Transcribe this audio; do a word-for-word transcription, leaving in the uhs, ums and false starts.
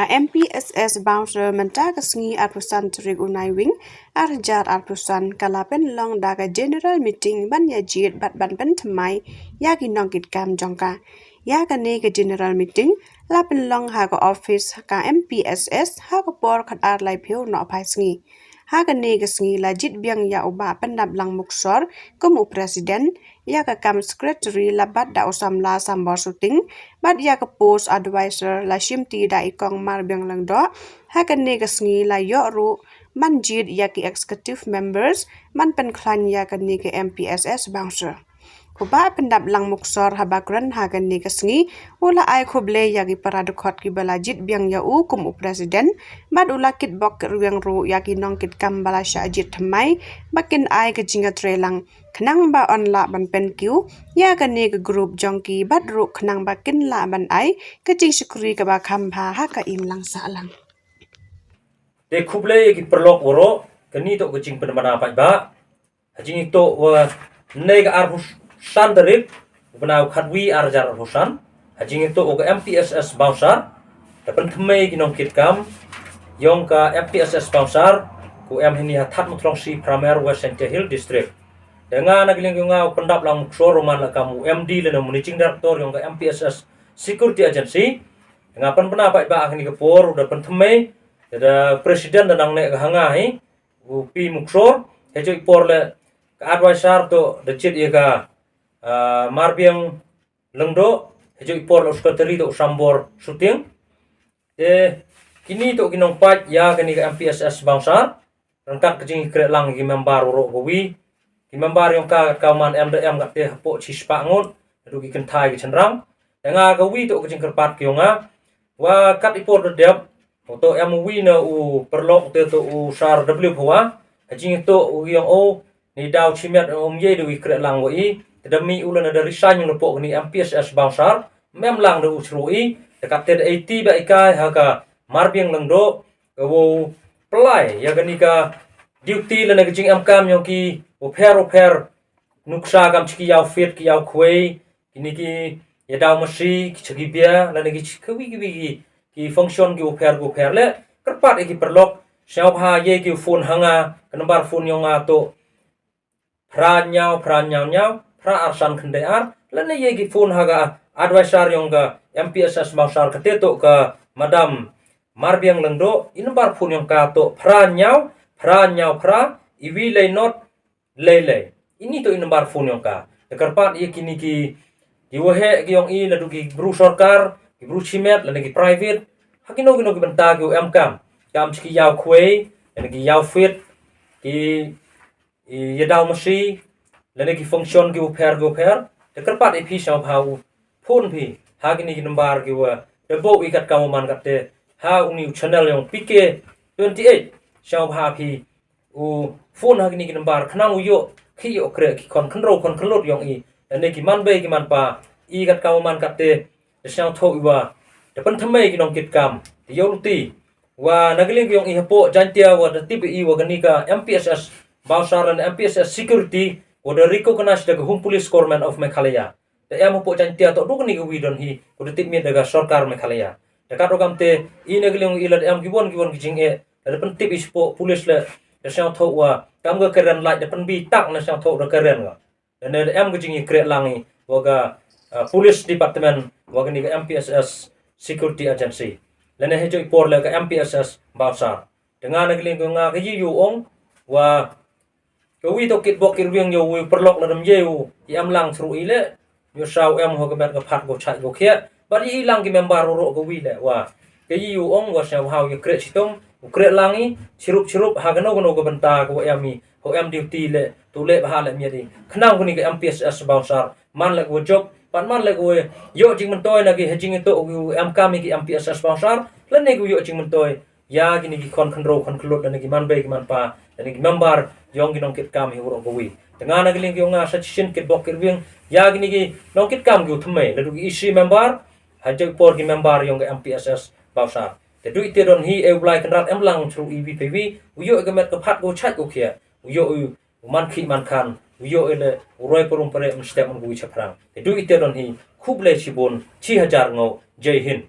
Ka M P S S bouncer mynta ka sngi arphew san tarik u Naiwieng arhajar arphew san ka la pynlong da ka general meeting ban ïa jied bad ban pynthymmai ïa ki nongkitkam jong ka. Ïa kane ka general meeting la pynlong ha ka office ka M P S S ha ka por khatar laiphew nohphai sngi. Ha kane ka sngi la jied biang ïa u Bah Pyndaplang Muksor kum u president, ïa ka kam secretary la bat da u samla Sambor Suting, bad ïa ka post advisor la shimti da i kong Marbiang Lyngdoh. Ha kane ka sngi la ïoh ruh ban jied ïa ki executive members ban pynkhlaiñ ïa kane ka M P S S bouncer. U Bah Pyndaplang Muksor haba kren ha kane ka sngi u la ai khublei ïa ki para dkhot kiba la jied biang ïa u kum u president, bad u la kitbok kitrwiang ruh ïa ki nongkitkam ba la shah jied thymmai ba kin ai ka jingïatreilang khnang ba yn lah ban pynkiew ïa kane ka group jong ki bad ruh khnang ba kin lah ban ai ka jingshakri kaba kham bha ha ka imlang sahlang. Te khublei ïa ki paralok waroh, kane toh ka jingpynbna paidbah. Ha jingïatoh wa nai ka arphew san tarik u bnai khatwi arhajar arphew san, ha jingïatoh wa ka M P S S bouncer, da pynthymmai ki nongkitkam yong ka M P S S bouncer, ku em hini ha Thad Muthlong C Pramer, West Jaintia Hills District. Da nga na ka liang yong nga u Pyndaplang Muksor, u man la kam u M D lane managing director yong ka M P S S Security Agency. Da nga pynbna paidbah ha kane ka por, da pynthymmai da president da nangne ka ha nga hi, u P Muksor, hajoi por le ka advisor toh da jied ïa ka, ah, Marbiang Lyngdoh, hajoi por le u secretary toh u Sambor Suting. Te kini toh ki nongpait ïa kane ka M P S S bouncer. Ryngkat ka jingkhreh lang ki member waroh kawi. Ki member yong ka kat ka man em da em kat te hapoh shispah ngut, da ki kynthai ki shynrang. Te nga kawi toh ka jingkyrpad ki yong nga. Wa kat i por da dep, u toh em uwi na u paralok te toh u Sar W Phawa. Ha jingïatoh u yong u, ni daw chimet um ye da wi khreh lang wa i. Te da mih u lane da resign u na poh kani M P S S bouncer. Mem lang da u chru i. Te kat te da eighty ba i kai ha ka Marbiang Lyngdoh. Ka wow pynlai ïa kani ka duty lane ka jingemkam yong ki wapher wapher nuksa kam chi ki ïaw fit ki ïaw khwei, kini ki ïa daw masi, ki chi ki bia, lane ki chi kiwi kiwi ki, ki function ki wapher wapher le. Kyrpad ïa ki paralok, sngewbha ïa ki phone ha nga, ka number phone yong nga toh phra ñiaw, phra ñiaw ñiaw, phra ar san khyndai ar, lane ïa ki phone ha ka advisor yong ka M P S S bouncer kate toh ka Madam Marbiang Lyngdoh, i number phone yong ka toh phra ñiaw, phra ñiaw phra, iwi lei not, lei lei. Ini toh i number phone yong ka. Te kyrpad ïa kini ki, ki waheh ki yong i, ladu ki bru sorkar, ki bru chimet, lane ki private, ha kino kino ki bynta ki wa emkam. Kam chi ki ïaw khwei, lane ki ïaw fit, ki i ïa daw masi, lane ki function ki wapher ki wapher, te kyrpad ïa phi sngewbha u phone phi ha kini ki number ki wa te bok i kat ka wa man kat te ha uni u channel yong P K twenty-eight, sngewbha phi u phone ha kini ki number khnang u ïoh, ki ïoh khreh ki khon khynroo khon khynlut yong i, lane ki man bei ki man pa, i kat ka wa man kat te, te sngewthuh i wa te pynthymmai ki nongkitkam, te ïoh luti, wa na ka liang ka yong i hapoh Jaintia wa da tip i wa kani ka M P S S bouncer lane M P S S security wa da recognize da ka Home Police Government of Meghalaya. Da em hapoh Jaintia toh du kani ka wi don hi wa da tip miet da ka sorkar Meghalaya. Da kat ruh kam te i na ka liang i la da em ki won ki won ki jingeh, la da pyntip i shapoh police le, da sngewthuh wa kam ka karen lait da pynbi tak na sngewthuh da karen wa. Lane da em ka jingïakhreh lang i wa ka, ah, police department wa kani ka M P S S security agency. Lane hajoi por le ka M P S S bouncer. Te nga na ka liang ka nga ka ïoh ong wa ka wi toh kitbok kitrwiang ïa u wi paralok la dam ïa u i em lang thru i le. Ïoh saw em ho ka met ka phat ko chait ko khiah. Bad i lang ki member ro ro ka wi le wa ka ïoh ong wa sngewbha u ïakhreh chitom, u khreh lang i chirup chirup ha kano kano ka bynta ka wa em i, ho em duty le, tu le bha le miet i. Khnang kuni ka M P S S bouncer man le ka wa jop, bad man le ka wa ïoh jingmyntoi na ki ha jingïatoh u emkam i ki M P S S bouncer, lane ka wa ïoh jingmyntoi ïa kini ki khon khynroo khon khynlut, lane ki man bei ki man pa, lane ki member yong ki nongkitkam hi waroh ka wi. Te nga na ka liang ka yong nga sa chisien kitbok kitrwiang ïa kini ki nongkitkam ki u thymmai, ladu ki E C member, hajoi por ki member yong ka M P S S bouncer. Te du i te don hi e u Blai Kynrad em lang thru i wi pe wi, u ïoh ka met ka phat ko chait ko khiah, u ïoh u man khih man khan, u ïoh i le u roi parum pare mynstep man ko wi chaphrang. Te du i te don hi, khublei chibun, chi hajar ngau, Jai Hind.